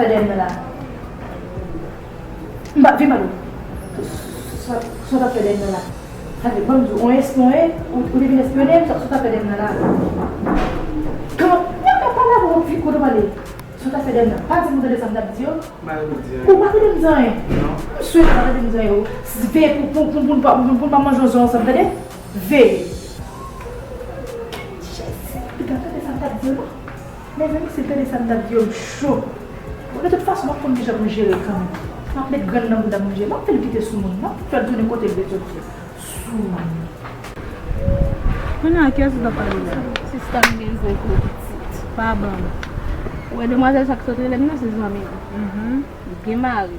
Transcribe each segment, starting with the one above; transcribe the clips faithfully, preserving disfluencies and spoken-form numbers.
Dèyè m nan la. M pa, vin pale. Sa, sa w t ap fè dèyè m nan la? Sa vle, ban m di w, on espyon, wi? Ou, ou te vin espyone m? Sa, sa w t ap fè dèyè m nan la? Kòman, pa, pa, pale avè w, fi, kote w pale? Sa w t ap fè dèyè m nan? Pa di m ou tande sa m t ap di yo? M pa tande w di anyen. Ou pa tande m di anyen? Non. M swete w pa tande m di anyen, o. Veye pou, pou, pou, pou, pou, pou, pou n pa manje yon zòn ansanm, tande? Veye. Jezi, piga tande sa m t ap di yo, non. Mezanmi, si l tande sa m t ap di yo, m cho. Bon, de tout fason, m ap konn kijan pou m jere l kanmenm. M ap met grenn nan bouda m, m jere. M ap fè l kite sou moun. M ap fè l tounen kote l vle soti. Sou moun. Kounye a, kiyès ou t ap pale la? Sista m gen zen pou pitit. Pa ban m. Ou wè demwazèl sa k sot rele m nan, se zanmi m. Mhm. Li gen mari.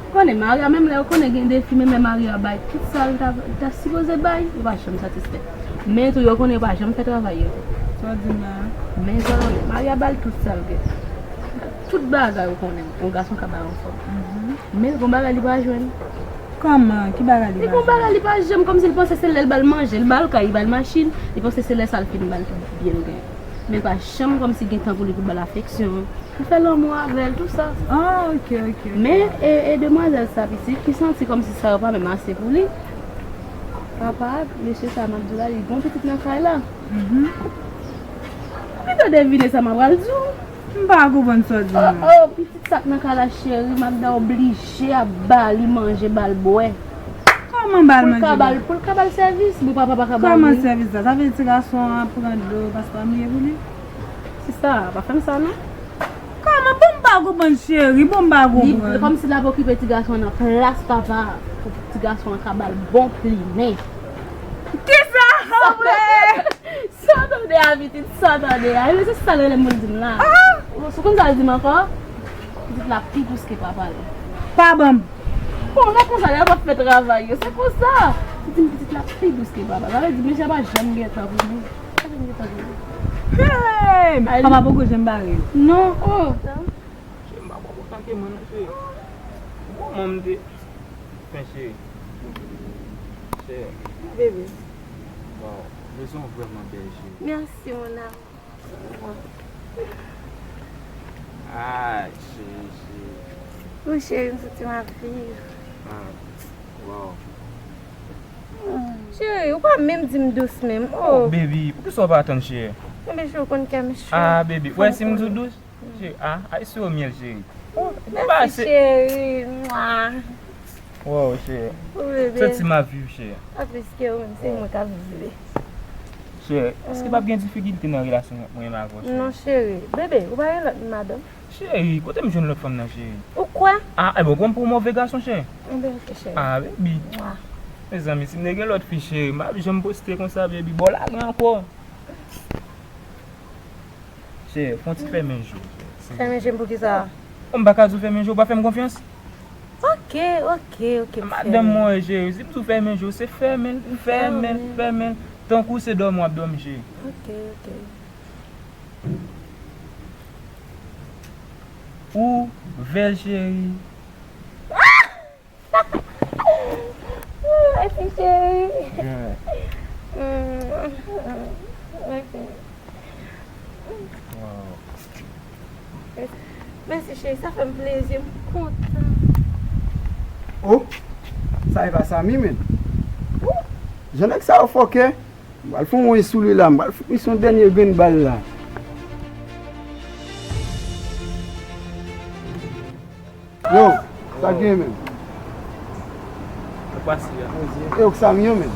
Ou konnen, mari a, menm lè yo konnen gen defi, menm lè mari a bay tout sa l ta, l ta sipoze bay, yo pa janm satisfè. Men tou, yo konnen yo pa janm fè travay yo. Sa w di m la? Men sa w konnen, mari a ba l tout sa l gen. Tout bagay ou konnen, yon gason ka bay yon fanm. Mhm. Men l gon bagay li pa jwenn. Kòman? Ki bagay li pa jwenn? Li gon bagay li pa janm, kòmsi l panse se lè l ba l manje, l ba l kay, li ba l machin, li panse se lè sa l fin ba l tout byen l gen. Men l pa janm kòmsi gen tan pou li pou ba l afeksyon. Pou fè lanmou avè l, tou sa. Ah, ok, ok, ok. Men, e, e demwazèl sa, pitit, ki santi kòmsi sa yo pa menm ase pou li. Papa, mesye sa, m ap di w la, li gon pitit nan kay la. Mhm. Ou gentan devine sa m ap pral di w. M pa konprann sa w di m nan. Oh, oh, pitit sa k nan kay la, cheri, m ap da oblije ap ba li manje, ba l bwè. Kòman ba l manje? Pou l ka ba l, pou l ka ba l sèvis, bon, papa pa ka ba l. Kòman sèvis la? Sa vle di ti gason an ap pran dlo, paske pa mouye pou li? Sista, pa fè m sa, non. Kòman? Bon, m pa konprann, cheri. Bon, m pa konprann. Li, kòmsi l ap okipe ti gason an nan plas papa a, pou ti gason an ka ba l bon plimen. Kisa? Sa w tande a, pitit, sa w tande a. Epi se sa l rele m pou l di m la. Ah! Ou konn sa l di m ankò? Pitit la pi dous ke papa l. Pa ban m. Bon, lè konsa, lè y ap fè travay yo, se konsa. Li di m pitit la pi dous ke papa l. Sa vle di, mesye a pa janm gen tan pou li. Hey! Papa poko janm bare yo. Non, oh. Cheri, m pa konprann ke mwen non, cheri. Bon, mwen m te. Fen, cheri. Cheri. Bebe. Waw, maison vrèman bèl, cheri. Merci, mon amour. Ah, cheri, cheri. Wi, cheri, m santi m ap viv. Ah, waw. Cheri, ou pa menm di m dous menm. Oh, baby, poukisa w pa tann, cheri? Enben, cheri, ou konn kè m cho. Ah, baby, ou wè si m di w dous? Cheri, ah, ay siro myèl, cheri. Oh, mèsi, cheri. Mwa. Wow, cheri. Wi, bebe. Santi m ap viv, cheri. Pa plis ke ou menm, se mwen k ap viv. Cheri, èske p ap gen difikilte nan relasyon mwen menm avè w, cheri? Non, cheri. Bebe, ou pa gen lòt madanm? Cheri, kote m jwenn lòt fanm nan, cheri? Ou kwè? Ah, e bon, pran m pou move gason, cheri. Enben, ok, cheri. Ah, baby. Mwa. Mezanmi, si m te gen lòt fi, cheri, m ap janm poste konsa, baby. Bon, lage ankò. Cheri, fè yon ti fèmen je w, cheri. Fèmen je m pou kisa? Bon, m pa ka di w fèmen je w, ou pa fè m konfyans? Ok, ok, ok, m fèmen. Madanm mwen, cheri, si m di w fèmen je w, se fèmen l, fèmen l, fèmen l. Tankou se dòmi w ap dòmi, cheri. Ok, ok. Ouvè l, cheri. Mèsi, cheri. Yeah. Mm, mèsi. Wow. Mèsi, cheri, sa fè m plezi, m kontan. Oh, sa e pa Samy, men. Oh, jan nèg sa yo fòkè. M pral fè yon wen sou li la, m pral fè yon dènye grenn bal la. Yo, sa k gen menm? Ou pase a. E ou k Samy an menm?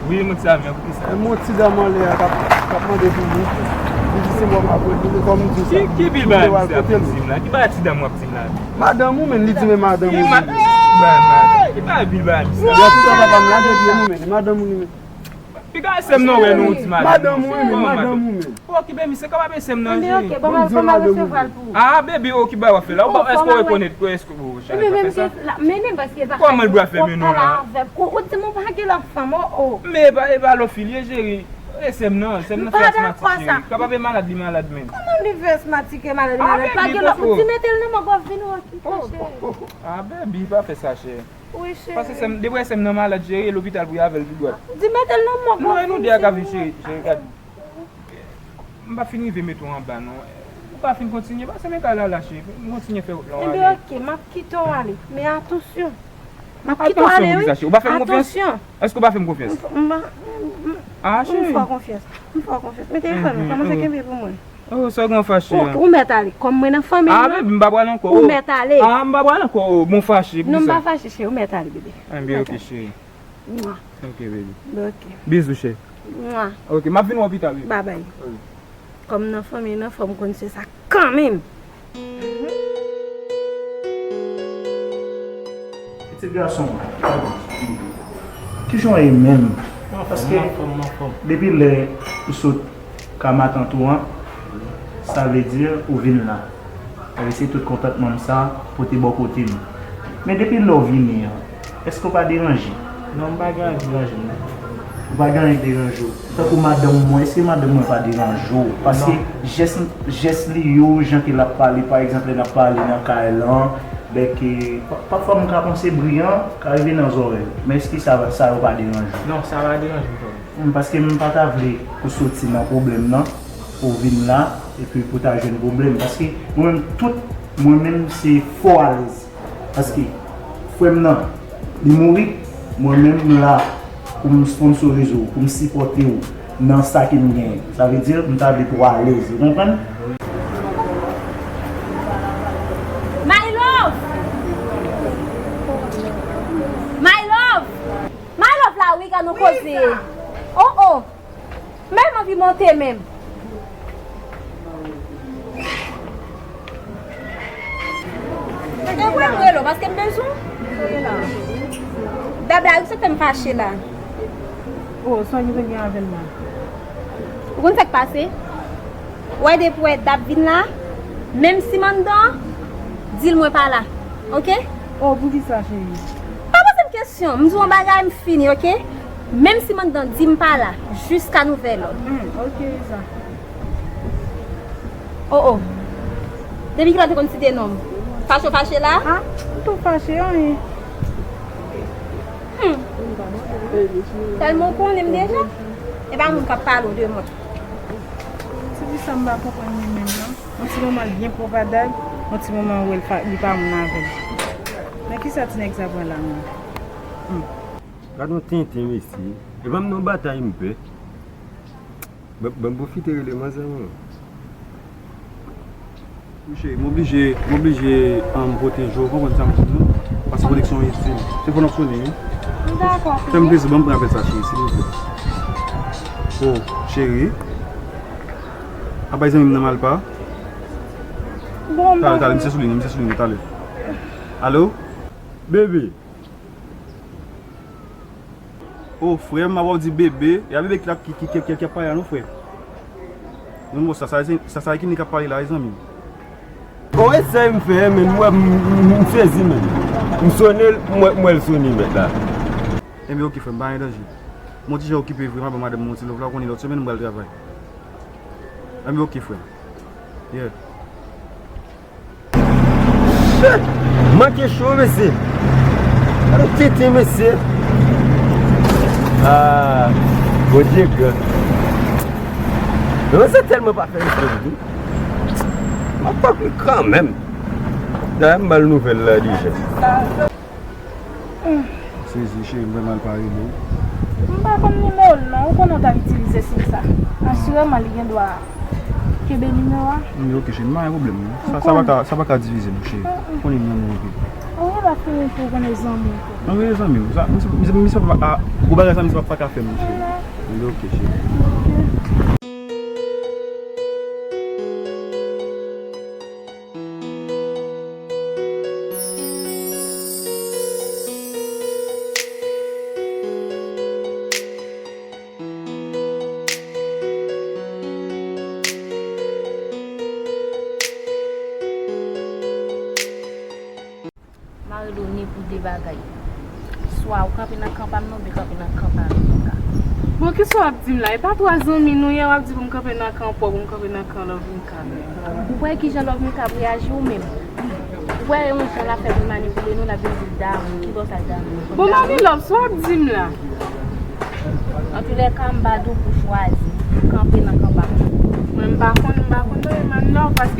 Wi, mwen k Samy an, poukisa? E mwen ti dam anlè a k ap, k ap mande pou mwen. Li di se mwen m ap rele, kòm m di w sa. Ki, ki pil bagay misye ap di m la? Ki bagay ti dam w ap di m la? Madanm ou menm, li di men madanm ou. Ki ma-, ki bagay, ki bagay pil bagay misye ap di m la? Yo, tout sa papa m la, depi nou menm, madanm ou li menm. Piga sè m nan wè nou ti madanm. Madanm ou menm, madanm ou menm. Okipe misye, kòman mesye m nan, cheri? Bon, m al resevwa l pou ou. Ah, baby, okipe w ap fè la. Ou pa, èske w rekonèt, èske w, cheri, pa fè sa? Kòman l pral fè men nou la? Ou di m ou pa gen lòt fanm, oh, oh. Men e pa, e pa lòt fi l ye, cheri. E sè m nan, sè m nan fè asmatik, cheri. Kapab e malad, li malad menm. Kòman li fè asmatik e malad, li malad? Pa gen lòt, ou di mete l nan mòg w ap vin okipe, cheri. Ah, baby, pa fè sa, cheri. Wi, cheri. Paske sè m, depi w wè sè m nan malad, cheri, e lopital pou y avè l tou dwat. Di mete l nan mòg. Non, e nou de a ka viv, cheri, cheri, gad. M pa fin rive mete w anba, non. Pa fin kontinye, pase men kay la, la, cheri. M kontinye fè wout lan, ale. Ebyen, ok, m ap kite w ale. Men atansyon. M ap kite w ale, wi. Atansyon pou kisa, cheri? Ou pa fè m konfyans? Atansyon. Èske ou pa fè m konfyans? M, m, m, ah, cheri. M fè w konfyans. M fè w konfyans. Men telefòn ou, kòmanse kenbe pou mwen. Oh, sa w gen fache a? Ou mèt ale. Kòm mwen nan fanmi nou an, baby, m pa pral ankò. Ou mèt ale. Ah, m pa pral ankò. Oh, bon, fache pou sa. Non, m pa fache, cheri. Ou mèt ale, bebe. Enben, ok, cheri. Mwa. Ok, baby. Ok. Bizou, cheri. Mwa. Ok, m ap vin wè w pita, baby. Babay. Wi. Kòm nan fanmi nou an, fò m konn se sa kanmenm. Pitit gason mwen, kijan w ye menm? Paske depi lè ou sot ka matant ou an, sa vle di ou vin la. Sa vle di tout kontantman m sa pote bò kote m. Men depi lè w vini an, èske w pa deranje? Non, m pa gen anyen k deranje m, non. Ou pa gen anyen k deranje w? Tankou madanm mwen, èske madanm mwen pa deranje w? Paske jès, jès li yo, jan ke l ap pale, pa egzanp, lè n ap pale nan kay lan, bèk, e, pa, pafwa m ka panse bri an ka rive nan zòrèy. Men èske sa, sa yo pa deranje w? Non, sa pa deranje m, frè m. Hmm, paske m pa ta vle pou soti nan pwoblèm nan, pou vin la, epi pou ta jwenn pwoblèm. Paske mwen menm, tout, mwen menm, se fò alèz. Paske frè m nan, li mouri, mwen menm m la pou m sponsorize w, pou m sipòte w nan sa ke m genyen. Sa vle di, m ta vle pou w alèz, ou konprann? My love! My love! My love la wi, gad yon koze. Oh, oh. Men m anvi monte menm. E vre m rele w paske m bezwen w. Dab la, se fè m fache la. Oh, sa w te gen avè l la? Ou konn sa k pase? Wè depi wè Dab vin la, menm si m anndan, di l mwen pa la. Ok? Oh, poukisa, cheri? Pa poze m kesyon. M di w yon bagay, m fini, ok? Menm si m anndan, di m pa la, jiska nouvèl òd. Hmm, ok, sa. Oh, oh. Depi kilè w te konn site non m? Fache w fache la? Ah, m tou fache, wi. Hmm. Tèlman w konnen m deja, e pa moun k ap pale w de mwen. Ti fi sa m pa konprann li menm, non. Yon ti moman l byen pwòp a Dab, yon ti moman w wè l pa, li pa moun avè l. Nan kisa ti nèg sa pran la menm? Hmm. Gad yon tenten, mesye. E pa m nan batay m pè. Ban, ban m pwofite rele manzè mwen. Wi cheri, m oblije, m oblije, um, pwoteje w, konprann sa m di w, non? Paske koneksyon an itil. Telefòn nan sonnen, wi. Dakò, cheri. Fè m plezi, ban m pran apèl sa, cheri, silvouplè. Oh, cheri. Apa zanmi m nan Malpa? Bon, talè, talè, misye sou liy, misye sou liy, talè. Alo? Bebe. Oh, frè m, apa w di bebe? E a bebe ki, ki, ki, ki, ki, ki ap pale la, non, frè m. Non, bon, sa, sa, sa, sa ki ni k ap pale la, zanmi m. Oh, e sa m fè, men, m, m, m, m sezi, men. M sonnen l, m wè, m wè l sonnen, mèt la. Enben, ok, frè m, pa gen danje. M yon ti jan okipe vre, m ap ban madanm mwen yon ti love la, ou konnen lòt semèn m pral travay. Enben, ok, frè m. Yeah. Shit! Manke cho, mesye. Gade tenten, mesye. Ah, Bondye gran. Men se tèlman pa fè efò, wi. M ap pran pli kanmenm. Dayè, m ba l nouvèl la deja. Sezi, cheri, m vrèman al pa rele w. M pa konn nimewo l non, ou konnen w t ap itilize sim sa. Asireman, li gen dwa kenbe nimewo a. Wi, ok, cheri, m pa gen pwoblèm non. Sa, sa pa ka, sa pa ka divize nou, cheri. Ou konnen m renmen w anpil. Ou gen dwa fini pou w konnen zanmi w tou. Mwen rele zanmi w. Sa, misye, misye, misye pa, a, gwo bagay sa, misye pa, pa ka fè m, cheri. Wi, ok, cheri. Ok. M a rele w ni pou de bagay. Swa ou kanpe nan kan pa m nan, oubyen kanpe nan kan pa Aminika. Bon, kisa w ap di m la? E pa twa zanmi nou ye, w ap di pou m kanpe nan kan pa w, pou m kanpe nan kan Lovinka menm. Ou wè kijan Lovinka ap reyaji ou menm? Ou wè yon jan l ap fè pou l manipile nou, l ap vin di l damou, ki bò sa damou? Bon, Mami Love, sa w ap di m la? Antoulèka, m pa di w pou chwazi kanpe nan kan pa m. Mwen, m pa konn, m pa konn non, Mami Love, paske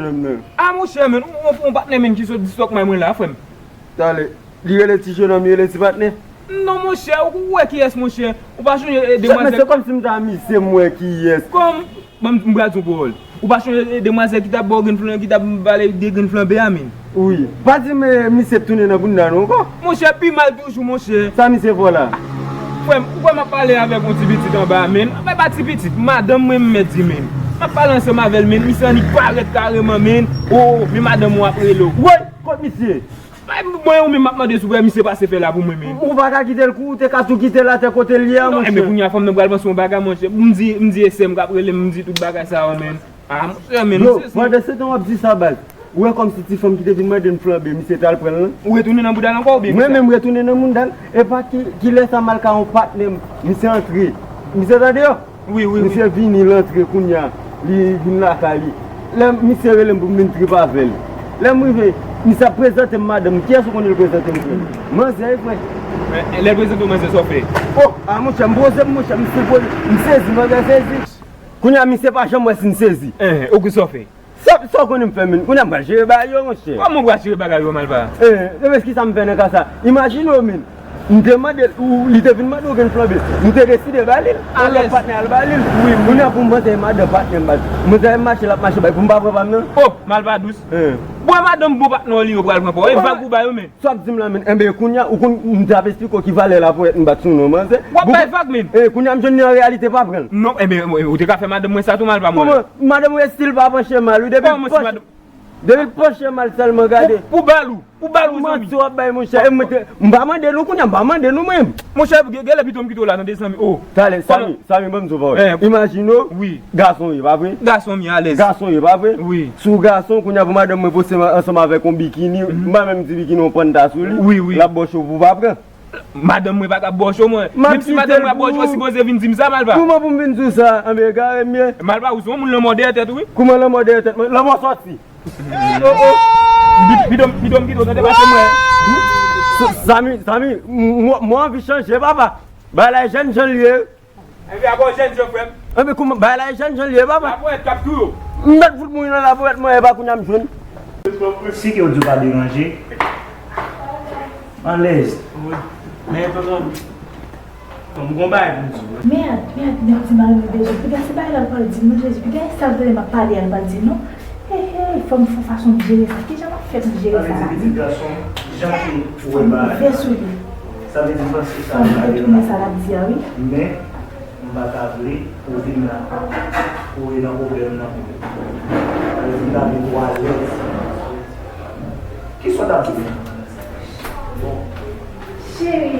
jenòm nan. A monchè, men, ou, ou, ou patnè, men, ki sot di stòk may mwen la, frè m. Talè, li rele ti jenòm, li rele ti patnè. Non, monchè, ou, ou wè kiyès, monchè? Ou pa chonje, e, demwazèl se kòmsi m ta misye, m wè kiyès. Kòm, ban m, m pral di yon pawòl. Ou pa chonje, e, demwazèl ki t ap ba w grenn flan, ki t ap ba w de grenn flanbe a, men? Wi. Pa di m, e, misye tounen nan bounda nou ankò. Monchè, pi mal toujou, monchè. Sa misye fè w la? Frè m, ou kwè m ap pale avèk yon ti pitit anba a, men? Anfen, pa ti pitit, madanm mwen, m mèt di, men. M ap pale ansanm avè l, men. Misye annik parèt kareman, men. O, men madanm ou ap rele w. Woy, kot misye? Bay, mwen, ou menm m ap mande si w wè misye pase fè la pou mwen, men. Ou pa ka kite l kouri, ou te ka tou kite l atè kote l ye a, monchè. Non, enben, kounye a, fanm nan pral panse yon bagay, monchè. M di, m di, e sè m k ap rele m, m di tout bagay sa yo, men. A, monchè, men, yo, misye, pandan se tan w ap di sa, baz, ou wè kòmsi ti fanm ki te vin mande n flanbe, misye t al pran l lan? Ou retounen nan bounda l ankò, oubyen kisa? Mwen menm retounen nan bounda l. Epa ki, kilè sa m al ka yon patnè m, misye antre. Misye t andeyò. Wi, wi, wi. Misye vini, l antre kounye a, li vin lakay li. Lè misye rele m pou m vin trip avè l. Lè m rive, misye ap prezante m madanm. Kiyès ou konnen l prezante m, frè? Manzè, wi, frè. Men, lè l prezante w manzè, sa w fè? O, a, monchè, m poze m, monchè, misye poze, m sezi, manzè sezi. Kounye a, misye pa janm wè si n sezi. Enhen, oke, sa w fè? Sa, sa w konnen m fè, men? Kounye a, m pral jere bagay yo, monchè. Kòman w pral jere bagay yo, Malpa? Enhen, e men, kisa m fè nan ka sa? Imajine w, men. M te mande l, ou, li te vin mande w grenn flanbe. M te deside ba li l. Yon lòt patnè al ba li l. Wi, wi. Kounye a pou m panse e madan patnè m, baz. Mwen, sa m mache, l ap mache bay pou m pa pran pa m nan. O, Malpa dous. Bon, e madanm bon patnè w li yo pral pran pa w. E vag ou ba yo, men. Sa w ap di m la, men? Enben, kounye a, ou konn, m t ap esplike w ki valè laponyèt m bat sou non manzè. W ap bay vag, men. E, kounye a, m jwenn li an reyalite pa pran l. Non, enben, ou te ka fè madanm mwen sa tou, Malpa, mwen. Kòman? Madanm ou estil pa panche mal, wi, depi l panche. Depi l panche mal sèlman, gade. Pou, pou bal ou, pou bal ou, zanmi. Manti w ap bay, monchè. E mwen te, m pa mande nou kounye a, m pa mande nou menm. Monchè, gen, gen lè pito m kite w la, tande, zanmi. O. Talè, Sami, Sami, ban m di w pawòl. Imajine w, gason w ye, pa vre? Gason m ye, alèz. Gason w ye, pa vre? Wi. Si w gason, kounye a pou madanm mwen poste ansanm avèk yon bikini, m pa menm di bikini, yon panda sou li, wi, wi, l ap bòche w pou w pa pran. Madanm mwen pa ka bòche w, mwen. Menm si madanm mwen ap bòche w, sipoze vin di m sa, Malpa. Kouman pou m vin di w sa? Anben, egare m ye. Malpa, ou se yon moun lanmò dèyè tèt ou, wi. Kouman lanmò dèyè tèt mwen? Lanmò sòti. O, o. Bidon, bidon, bidon, tande pase mwen. Sa, Sami, Sami, m, m, mwen anvi chanje, papa. Bagay la e jèn jan l ye. Enben, abò jèn jan, frè m. Enben, kouman, bagay la e jèn jan l ye, papa. Laponyèt k ap touye w. M mèt fout mouri nan laponyèt, mwen, e pa kounye a m jwenn. Si ke w di w pa deranje, anlèz. Wi. Men, tonton, m gon bagay pou m di w. Mèd, mèd, mèd, di m al mwen bezwen. Piga se bagay la l pral di m, non, Jezi. Piga e sa l tande m ap pale a l pral di m, non. Hey, hey, fò m fè fason m jere sa. Kijan m ap fè pou m jere sa la? Sa vle di pitit gason, jan ke ou wè bagay la. Sa vle di m panse sa. Fò m retounen sa l ap di a, wi. Men, m pa ta vle ou vin la, ou vin nan pwoblèm nan. Sa vle di m ta vle ou alèz. Kisa w ta vle? Bon. Cheri,